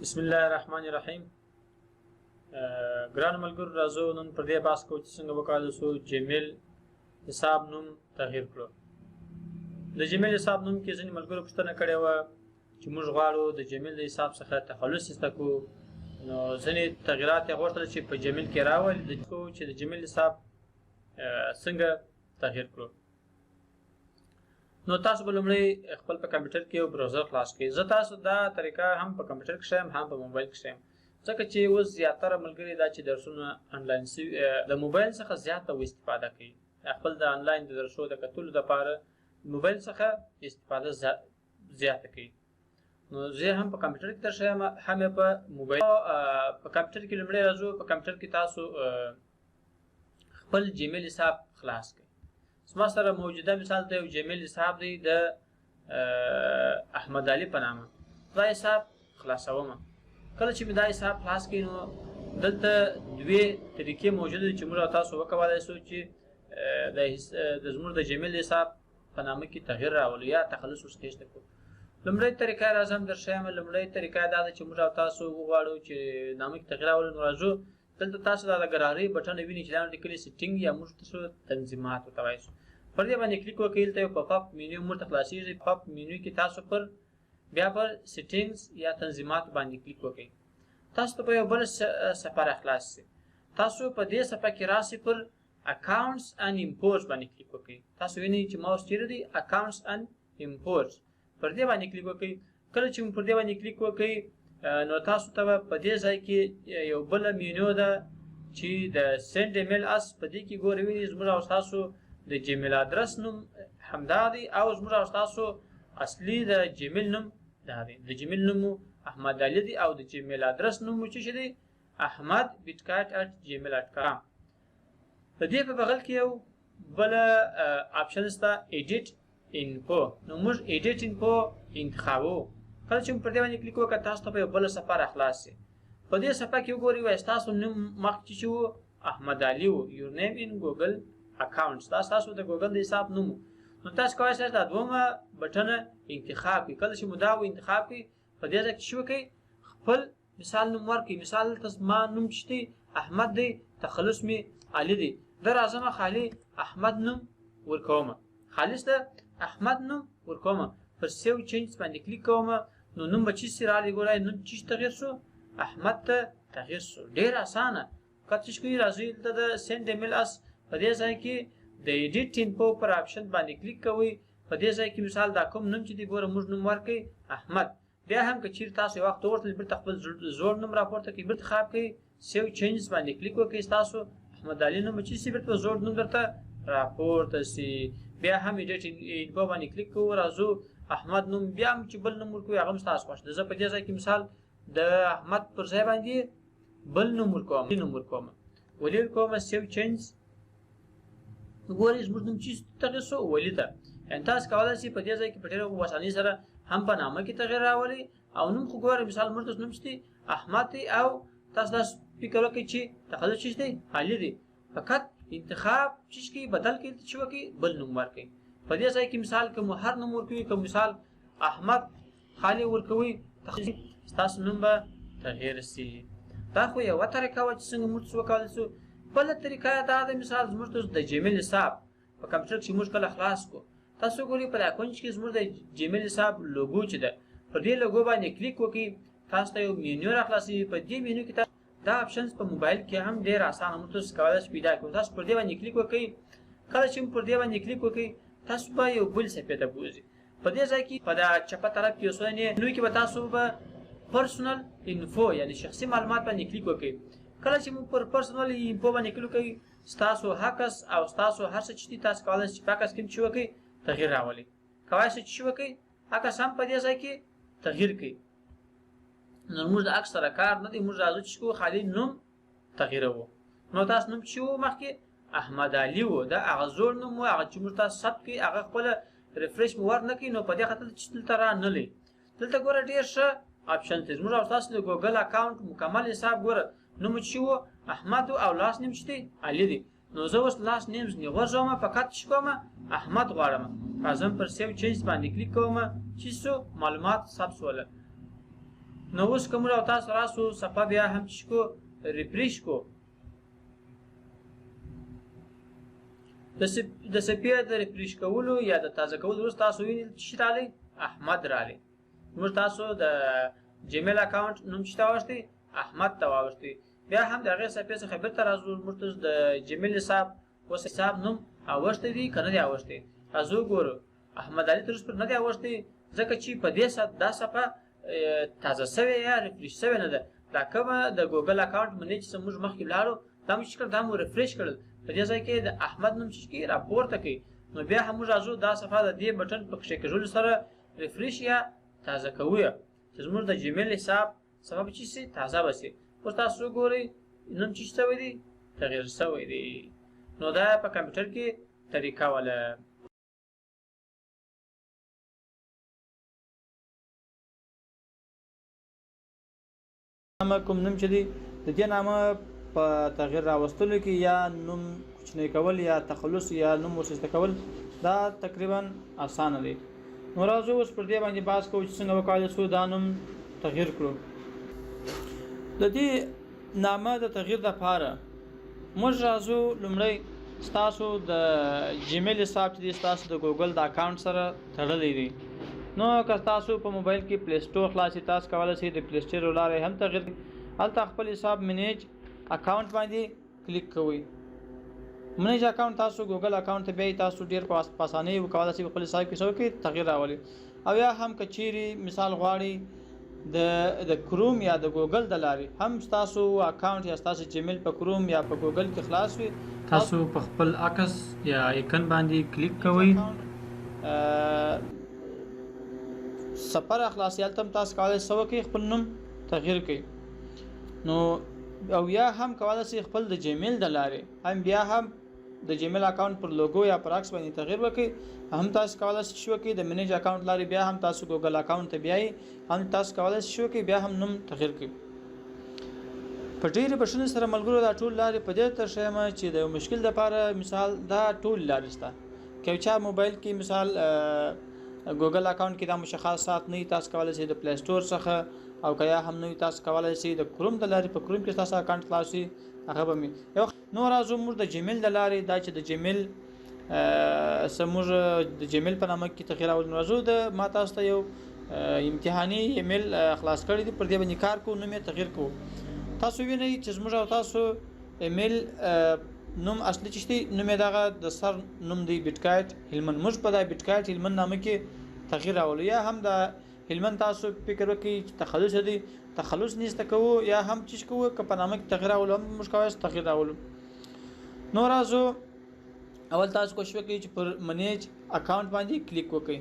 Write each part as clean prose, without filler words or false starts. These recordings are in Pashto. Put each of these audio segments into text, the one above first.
بسم الله الرحمن الرحیم. ګران ملګرو، راځو نن پر دې بحث کوو چې څنګه وکولای شو جیمیل حساب نوم تغییر کړو. د جیمیل حساب نوم کې ځینې ملګرو پوښتنه کړې وه چې موږ غواړو د جیمیل د حساب څخه تخلص ایسته کړو، نو ځینې تغییرات یې غوښتل چې په جیمیل کې راولي چې د جیمیل حساب څنګه تغییر کړو. نو تاسو به لومړی خپل په کمپیوټر کې یو browser خلاص کړئ. زه تاسو دا طریقه هم په کمپیوټر کې ښیم هم په موبایل کې ښیم، ځکه چې اوس زیاتره ملګري دا چې درسونه انلاین سوي د موبایل څخه زیاته استفاده کوي، خپل د انلاین د درسو د کتلو دپاره موبایل څخه استفاده زیاته کوي. نو زه هم په کمپیوټر کې درښیم هم په موبایل. په کمپیوټر کې لومړی راځو. په کمپیوټر کې تاسو خپل جیمیل حساب خلاص کړئ. زما سره موجوده مثال ته یو جیمیل حساب دی د احمد علي په نامه، دا حساب خلاصوم. کله چې مې دا حساب خلاص کړي نو دلته دوې طریقې موجودې دي چې موږ تاسو وکولای شو چې د زموږ د جیمیل حساب په نامه کې تغییر راولو یا تخلص ورڅخه ایسته کړو. لومړۍ طریقه راځم درښیم. لومړۍ طریقه دا ده چې موږ تاسو وغواړو چې نامه کې تغییر راولو، نو راځو دلته تاسو دا د ګرارۍ بټن وینئ چې دا لیکلي setting یا موږ تاسو تنظیمات ورته وایو. پر دې باندې کلیک وکړئ، دلته یو pop up menu موږ ته خلاصېږي. pop up menu کې تاسو پر بیا پر settings یا تنظیمات باندې کلیک وکړئ. تاسو ته په یو بل صفحه راخلاص شي. تاسو په دې صفحه کې راسئ پر accounts and imports باندې کلیک وکړئ. تاسو وینئ چې ماوس چیرې دی، accounts and imports، پر دې باندې کلیک وکړئ. کله چې مو پر دې باندې کلیک وکړئ نو تاسو ته به په دې ځای کې یو بله مینو ده چې د send email us، په دې کې ګورئ وینئ زموږ او ستاسو د جیمیل ادرس نوم همدا دی او زموږ او ستاسو اصلي د جیمیل نوم دا دی. د جیمیل نوم مو احمد علي دی او د جیمیل ادرس نوم مو څه شی دی، احمد بیټکاټ @gmail.com. د دې په بغل کې یو بله option شته edit info، نو موږ edit info انتخابو. کله چې پر دې باندې کلیک وکړه تاسو ته په یو بله صفحه راخلاص شي. په دې صفحه کې وګورئ وایي ستاسو نوم مخکې چې و احمد علي و، your name in Google account، دا ستاسو د ګوګل د حساب نوم و. نو تاسو کولی شئ دا دوهمه بټنه انتخاب کړئ. کله چې مو دا انتخاب کړئ په دې ځای کې څه وکړئ، خپل مثال نوم ورکړئ. مثال دلته زما نوم چې دی احمد دی، تخلص مې علي دی، زه راځم خالي احمد نوم ورکوم، خالص ده احمد نوم ورکوم. پر save change باندې کلیک کوم نو نوم به چی سي راغلی، ګورئ نوم چی تغییر شو، احمد ته تغییر شو. ډېر اسانه. که څه کوي راځئ دلته د send email us په دې ځای کې د edit info پر option باندې کلیک کوئ. په دې ځای کې مثال دا کوم نوم چې دی ګوره موږ نوم ورکړئ احمد. بیا هم که چیرې تاسو یو وخت وغوښتل بیرته خپل زوړ نوم راپورته کړئ، بیرته انتخاب کړئ، save change باندې کلیک وکړئ، ستاسو احمد علي نوم چې سي بیرته زوړ نوم درته راپورته سي. بیا هم edit info باندې کلیک کوو، راځو احمد نوم بیا هم چې بل نوم ورکوي هغه هم ستاسو خوښ دی. زه په دې ځای کې مثال د احمد پر ځای باندې بل نوم ورکوم، نوم ورکوم ولي ورکوم، save change. ګورئ زموږ نوم چې تغییر شو ولي ته. یعنې تاسو کولی شئ په دې ځای کې په ډېره اسانۍ سره هم په نامه کې تغییر راولئ او نوم خو ګورئ مثال موږ تاسو نوم چې دی احمد دی او تاسو داسې فکر وکړئ چې تخلص چې دی علي دی، فقط انتخاب چې کوي بدل کړئ چې وکړئ بل نوم ورکړئ. په دې ځای کې مثال که مو هر نوم ورکوي، که مثال احمد خالي ورکوي ستاسو نوم به تغییر سي. دا خو یوه طریقه وه چې څنګه موږ څه وکولی شو. بله طریقه دا ده مثال زموږ تاسو د جیمیل حساب په کمپیوټر کې موږ کله خلاص کړو، تاسو ګورئ په دا کونج کې زموږ د جیمیل حساب لوګو چې ده پر دې لوګو باندې کلیک وکړئ، تاسو ته یو مینیو راخلاصوي. په دې مینیو کې تاسو دا options په موبایل کې هم ډېر اسانه موږ تاسو کولی شئ پیدا کړو. تاسو پر دې باندې کلیک وکړئ. کله چې پر دې باندې کلیک وکړئ تاسو به یو بل صفحې ته بوځي. په دې ځای کې په دا چپه طرف کې یو څه نو کې به تاسو به personal info یعنی شخصي معلومات باندې کلیک وکړئ. کله چې مو پر personal info باندې کلیک وکړئ ستاسو عکس او ستاسو هر څه چې دي تاسو کولی شئ چې په عکس کې چې وکړئ تغییر راولئ. کولی شئ چې وکړئ عکس هم په دې ځای کې تغییر کړئ. نو موږ د عکس سره کار نه دی، موږ راځو چې کوو خالي نوم تغییروو. نو تاسو نوم چې و مخکې احمد علي و، دا هغه زوړ نوم و، هغه چې موږ تاسو ثبت کړي هغه خپله refresh مو ور نه کړي، نو په دې خاطر چې دلته را نه لئ. دلته ګوره ډېر ښه option دی زموږ او ستاسو د ګوګل account مکمل حساب ګوره نوم چې و احمد او last name چې دی علي دی. نو زه اوس last name ځنې غورځوم، فقط چې کوم احمد غواړم، راځم پر save change باندې کلیک کوم چې څو معلومات ثبت شول. نو اوس که موږ او تاسو راسو صفحه بیا هم چې کو refresh کو، د صفحې د refresh کولو یا د تازه کولو وروسته تاسو وینئ چې راغلی احمد راغلی. موږ تاسو د جیمیل اکاونټ نوم چې ته واوښتی احمد ته واوښتی. بیا هم د هغې صفحې څخه بیرته راځو، موږ ته د جیمیل حساب اوس حساب نوم اوښتی دی که نه دی اوښتی؟ راځو ګورو. احمد علي تر اوسه پورې نه دی اوښتی، ځکه چې په دې ساعت دا صفحه تازه سوې یا refresh سوې نه ده. دا کومه د ګوګل اکاونټ منې چې موږ مخکې لاړو دا مو چې کړل، دا مو refresh کړل، په دې ځای کې د احمد نوم چې کړي راپورته کړي. نو بیا هم موږ راځو دا صفحه د دې بټن په کښېکاږلو سره refresh یا تازه کوو چې زموږ د جیمیل حساب صفحه به چې سي تازه به سي. اوس تاسو وګورئ نوم چې سوی دی تغییر سوی دی. نو دا په کمپیوټر کې طریقه وله. نامه کوم نوم چې دی د دې نامه په تغییر راوستلو کې یا نوم کوچنی کول یا تخلص یا نوم ورسته کول دا تقریبا اسانه دی. نو راځو اوس پر دې باندې بحث کوو چې څنګه وکولای شو دا نوم تغییر کړو. د دې نامه د تغییر لپاره موږ راځو لومړی ستاسو د جیمیل حساب چې دی ستاسو د ګوګل د اکاونټ سره تړلی دی. نو که تاسو په موبایل کې Play Store خلاص تاسو کولای شئ د Play Store له لارې هم تغییر کړئ. هلته خپل حساب manage account باندې کلیک کوئ. manage account تاسو ګوګل اکاونټ ته بیایي، تاسو ډېر په اسانۍ وکولای شئ خپل حساب کې څه وکړئ تغییر راولئ. او یا هم که چیرې مثال غواړئ د کروم یا د ګوګل د لارې هم ستاسو اکاونټ یا ستاسو جیمیل په کروم یا په ګوګل کې خلاص وي، تاسو په خپل عکس یا ایکن باندې کلیک کوئ. سفر خلاص هلته هم تاسو کولی شئ څه وکړئ خپل نوم تغییر کړئ. نو او یا هم کولی شئ خپل د جیمیل د لارې هم بیا هم د جیمیل اکاونټ پر لوګو یا پر عکس باندې تغییر وکړئ. هم تاسو کولی شئ چې وکړئ د manage account لارې بیا هم تاسو ګوګل اکاونټ ته بیایي، هم تاسو کولی شئ چې وکړئ بیا هم نوم تغییر کړئ. په ډېرې بښنې سره ملګرو دا ټول لارې په دې ته ښیم چې د یو مشکل دپاره مثال دا ټول لارې شته. که یو چا موبایل کې مثال ګوګل اکاونټ کې دا مشخصات نه وي، تاسو کولی شئ د Play Store څخه او که یا هم نه وي تاسو کولی شئ د کروم د لارې په کروم کې ستاسو اکاونټ خلاص وي هغه به مې یو. نو راځو موږ د جیمیل د لارې دا چې د جیمیل څه موږ د جیمیل په نامه کې تغییر راولو. نو راځو د ما تاسو ته یو امتحاني ایمیل خلاص کړی دی، پر دې باندې کار کوو، نوم یې تغییر کوو. تاسو وینئ چې زموږ او تاسو ایمیل نوم اصلي چې دی نوم یې دغه د سر نوم دی بیټکایټ هلمند. موږ په دا بیټکایټ هلمند نامه کې تغییر راولو. یا هم د هلمند تاسو فکر وکړئ چې تخلص دی تخلص نشته کوو یا هم چې کوو که په نامه کې تغییر راولو هم موږ کولی شو تغییر راولو. نو راځو اول تاسو کوشش وکړئ چې پر manage account باندې کلیک وکړئ.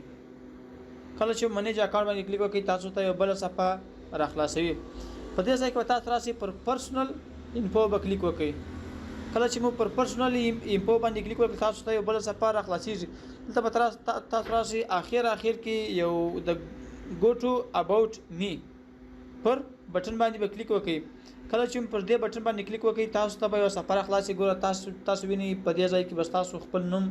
کله چې manage account باندې کلیک وکړئ تاسو ته یو بله صفحه راخلاصوي. په دې ځای کې به تاسو راسئ پر personal info به کلیک وکړئ. کله چې مو پر personal info باندې کلیک وکړ تاسو ته یو بله صفحه راخلاصیږي. دلته به تاسو راسئ اخر اخر کې یو د go to about me پر بټن باندې به کلیک وکړئ. کله چې پر دې بټن باندې کلیک وکړئ تاسو ته به یو صفحه راخلاصي. ګوره تاسو وینئ په دې ځای کې به ستاسو خپل نوم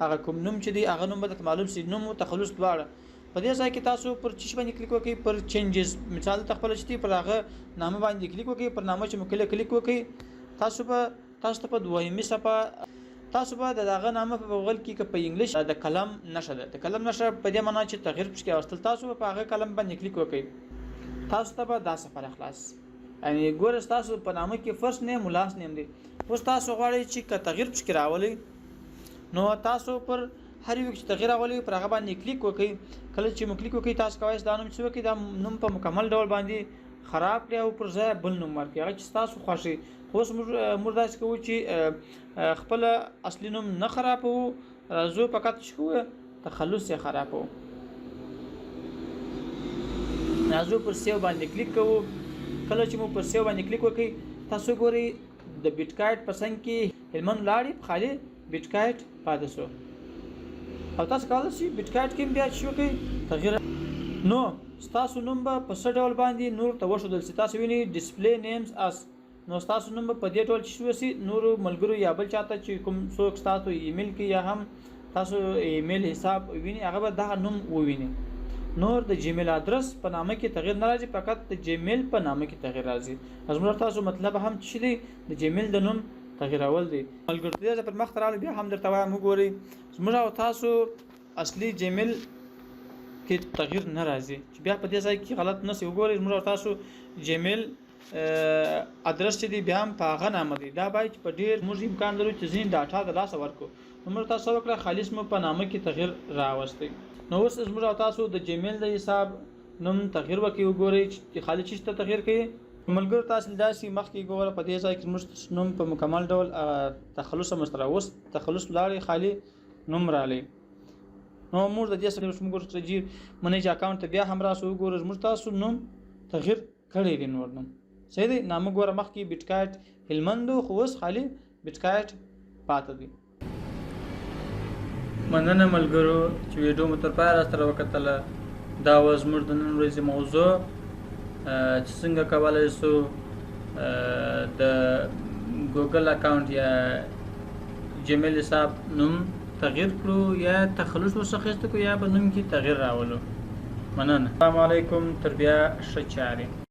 هغه کوم نوم چې دی هغه نوم به درته معلوم شي، نوم او تخلص دواړه. په دې ځای کې تاسو پر چیش باندې کلیک وکړئ پر changes مثال ته خپل چې دی پر هغه نامه باندې کلیک وکړئ. پر نامه چې مو کله کلیک وکړئ تاسو ته په دویمې صفحه تاسو به د هغه نامه په بغل کې که په انګلیش د قلم نښه ده، د قلم نښه په دې معنا چې تغییر پکې راوستل، تاسو به په هغه قلم باندې کلیک وکړئ. تاسو ته به دا صفحه راخلاص شي. یعنې ګوره ستاسو په نامه کې first name او last name دی. اوس تاسو غواړئ چې که تغییر پکې راولئ نو تاسو پر هر یو چې تغییر راولئ پر هغه باندې کلیک وکړئ. کله چې مو کلیک وکړئ تاسو کولی شئ دا نوم چې وکړئ دا نوم په مکمل ډول باندې خراب کړئ او پر ځای بل نوم ورکړئ هغه چې ستاسو خوښ وي. خو اوس موږ داسې کوو چې خپل اصلي نوم نه خرابوو، راځو فقط چې کوو تخلص یې خرابوو. راځو پر save باندې کلیک کوو. کله چې مو پر save باندې کلیک وکړئ تاسو ګورئ د بیټکایټ په څنګ کې هلمند لاړې په خالي بیټکایټ پاتې شو او تاسو کولی شئ بیټکایټ کې هم بیا چې وکړئ تغییر. نو ستاسو نوم به په څه ډول باندې نور ته وښودل شي. تاسو وینئ display names as، نو ستاسو نوم به په دې ډول چې وشي نورو ملګرو یا بل چاته چې کوم څوک ستاسو ایمیل کې یا هم تاسو ایمیل حساب ویني هغه به دغه نوم وویني. نور د جیمیل ادرس په نامه کې تغییر نه راځي، فقط د جیمیل په نامه کې تغییر راځي. زموږ تاسو مطلب هم چې دی د جیمیل د نوم تغییرول دي. ملګرو دې ځای پر مخ ته راغلو، بیا هم درته وایم وګورئ، زموږ او تاسو اصلي جیمیل کې تغییر نه راځي، چې بیا په دې ځای کې غلط نه شي. وګورئ زموږ او تاسو جیمیل ادرس چې دی بیا هم په هغه نامه دی. دا باید چې په ډېر موږ امکان لرو چې ځینې ډاټا د لاسه ورکړو، نو موږ تاسو وکړه خالص مو په نامه کې تغییر راوستی. نو اوس زموږ او تاسو د جیمیل د حساب نوم تغییر وکړي. وګورئ چې خالص څه ته تغییر کوي. ملګرو تاسو داسې مخکې ګوره په دې ځای کې زموږ نوم په مکمل ډول تخلص هم ورسره، اوس تخلص لاړی خالي نوم رالی. نو موږ د دې سره اوس موږ ورته جی منیج اکاونټ ته بیا هم راسو، وګورو زموږ تاسو نوم تغییر کړی دی، نور نوم صحیح دی. نامه ګوره مخکې بیټکایټ هلمند و، خو اوس خالي بیټکایټ پاته دی. مننه ملګرو چې ویډیو مو تر پایه راسره وکتله. دا وه زموږ د نن ورځې موضوع چې څنګه کولی شو د ګوګل اکاونټ یا جیمیل حساب نوم تغییر کړو، یا تخلص ورڅخه ایسته کړو، یا به نوم کې تغییر راولو. مننه. السلام علیکم، تر بیا ښه چارې.